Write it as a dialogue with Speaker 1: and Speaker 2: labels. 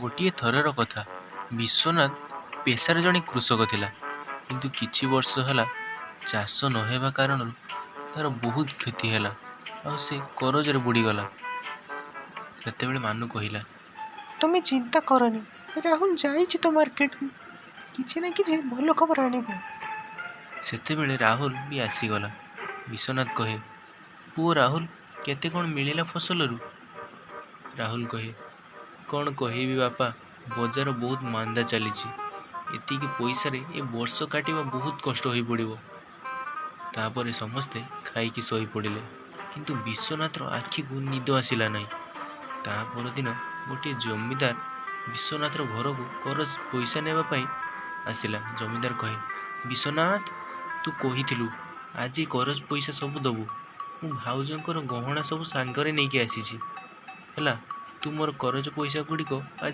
Speaker 1: ଗୋଟିଏ ଥରର କଥା, ବିଶ୍ୱନାଥ ପେଶାରେ ଜଣେ କୃଷକ ଥିଲା। କିନ୍ତୁ କିଛି ବର୍ଷ ହେଲା ଚାଷ ନହେବା କାରଣରୁ ତା'ର ବହୁତ କ୍ଷତି ହେଲା ଆଉ ସେ କରଜରେ ବୁଡ଼ିଗଲା। ସେତେବେଳେ ମାନୁ କହିଲା,
Speaker 2: ତୁମେ ଚିନ୍ତା କରନି, ରାହୁଲ ଯାଇଛି ତ ମାର୍କେଟକୁ, କିଛି ନା କିଛି ଭଲ ଖବର ଆଣିବ।
Speaker 1: ସେତେବେଳେ ରାହୁଲ ବି ଆସିଗଲା। ବିଶ୍ୱନାଥ କହେ, "ପୁଅ ରାହୁଲ, କେତେ କ'ଣ ମିଳିଲା ଫସଲରୁ?" ରାହୁଲ କହେ, "କ'ଣ କହିବି ବାପା, ବଜାର ବହୁତ ମାନ୍ଦା ଚାଲିଛି। ଏତିକି ପଇସାରେ ଏ ବର୍ଷ କାଟିବା ବହୁତ କଷ୍ଟ ହୋଇପଡ଼ିବ।" ତାପରେ ସମସ୍ତେ ଖାଇକି ଶୋଇପଡ଼ିଲେ। କିନ୍ତୁ ବିଶ୍ୱନାଥର ଆଖିକୁ ନିଦ ଆସିଲା ନାହିଁ। ତା ପରଦିନ ଗୋଟିଏ ଜମିଦାର ବିଶ୍ୱନାଥର ଘରକୁ କରଜ ପଇସା ନେବା ପାଇଁ ଆସିଲା। ଜମିଦାର କହେ, "ବିଶ୍ୱନାଥ, ତୁ କହିଥିଲୁ ଆଜି କରଜ ପଇସା ସବୁ ଦବୁ। ମୁଁ ଭାଉଜଙ୍କର ଗହଣା ସବୁ ସାଙ୍ଗରେ ନେଇକି ଆସିଛି। ହେଲା, ତୁ ମୋର କରଜ ପଇସା ଗୁଡ଼ିକ ଆଜି